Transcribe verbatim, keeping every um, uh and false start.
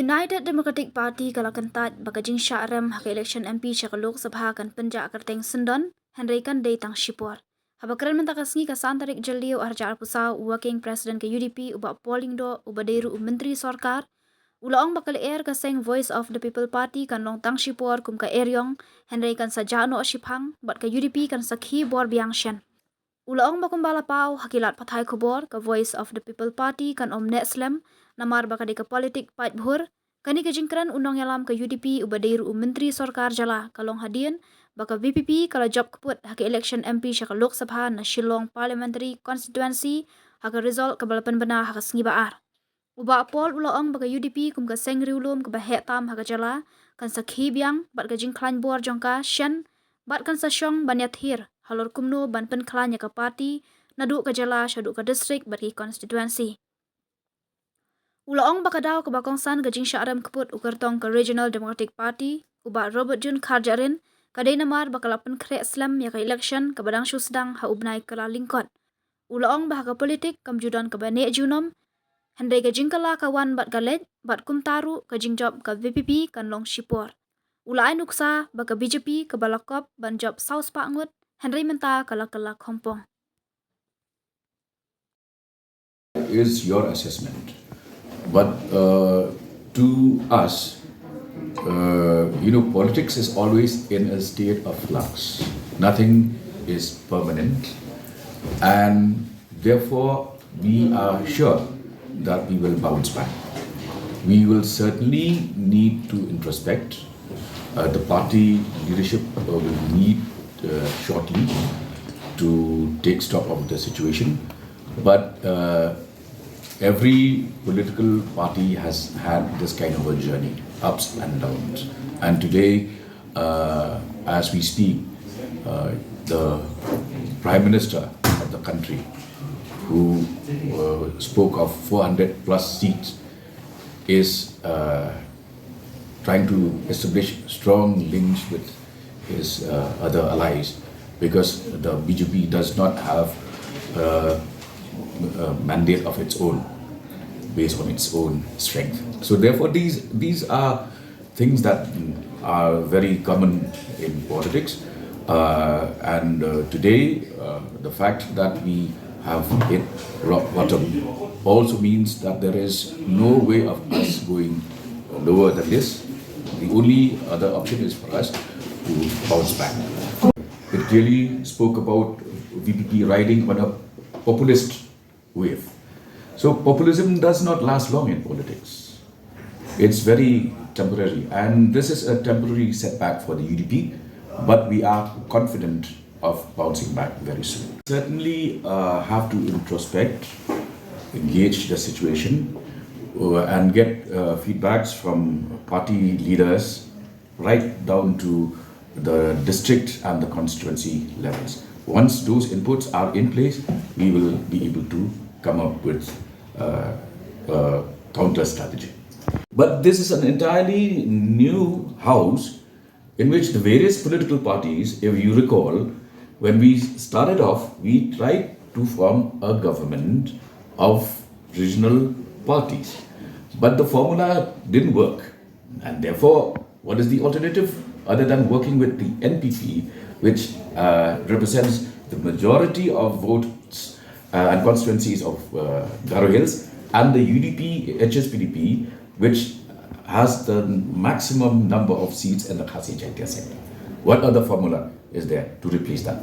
United Democratic Party ka la kyntait ba ka jingshah rem ha ka election M P sha ka Lok Sabha kan pynjah kyrteng syndon, hynrei kan dei tang shipor. Haba kren mynta ka sngi ka san tarik Jylliew arhajar arphew saw, u Working President ka U D P u Bah Paul Lyngdoh uba dei ruh u Myntri Sorkar, u la ong ba ka lyer ka seng Voice of the People Party kan long tang shipor kum ka eriong, hynrei kan sa jah noh shiphang bad ka U D P kan sa khih bor biang shen. U la ong ba kumba la paw ha ki lad pathai khubor, ka Voice of the People Party kan ym neh slem namar ba ka dei ka politik paidbah. Kane ka jingkren u nongïalam ka U D P uba dei ruh u Myntri Sorkar jylla ka long hadien ba ka V P P ka la jop kput ha ka election M P sha ka Lok Sabha na Shillong Parliamentary Constituency ha ka result kaba la pynbna ha ka sngi ba ar. U Bah Paul u la ong ba ka U D P kum ka seng riewlum kaba heh tam ha ka jylla kan sa khih biang bad ka jingkhlaiñ bor jong ka shen bad kan sa shong ban ïathir halor kumno ban pynkhlaiñ ïa ka party naduh ka jylla shaduh ka district bad ki constituency. U la ong ba ka daw kaba kongsan ka jingshah rem kput u kyrtong ka Regional Democratic Party u Bah Robert June Kharjahrin ka dei namar ba ka la pynkhreh slem ïa ka election kaba dang shu sdang ha u bnai Kyllalyngkot. U la ong ba ha ka politik kam ju don kaba neh junom, hynrei ka jingkylla ka wan bad ka leit bad kumta ruh ka jingjop ka V P P kan long shipor. U la ai nuksa ba ka B J P kaba la kop ban jop saw spah ngut, hynrei mynta ka la kylla khongpong. Is your assessment. But uh, to us, uh, you know, politics is always in a state of flux. Nothing is permanent, and therefore we are sure that we will bounce back. We will certainly need to introspect. Uh, the party leadership uh, will need uh, shortly to take stock of the situation. But uh, every political party has had this kind of a journey, ups and downs. And today, uh, as we speak, uh, the Prime Minister of the country, who uh, spoke of four hundred plus seats, is uh, trying to establish strong links with his uh, other allies, because the B J P does not have uh, a mandate of its own based on its own strength. So therefore, these these are things that are very common in politics. Uh, and uh, today, uh, the fact that we have hit rock bottom also means that there is no way of us going lower than this. The only other option is for us to bounce back. It clearly spoke about V P P riding on a populist wave. So populism does not last long in politics. It's very temporary, and this is a temporary setback for the U D P, but we are confident of bouncing back very soon. Certainly uh, have to introspect, engage the situation, uh, and get uh, feedbacks from party leaders right down to the district and the constituency levels. Once those inputs are in place, we will be able to come up with uh, a counter strategy. But this is an entirely new house in which the various political parties, if you recall, when we started off, we tried to form a government of regional parties. But the formula didn't work. And therefore, what is the alternative other than working with the N P P, which uh, represents the majority of votes uh, and constituencies of uh, Garo Hills, and the U D P, H S P D P, which has the maximum number of seats in the Khasi Jaiñtia segment? What other formula is there to replace that?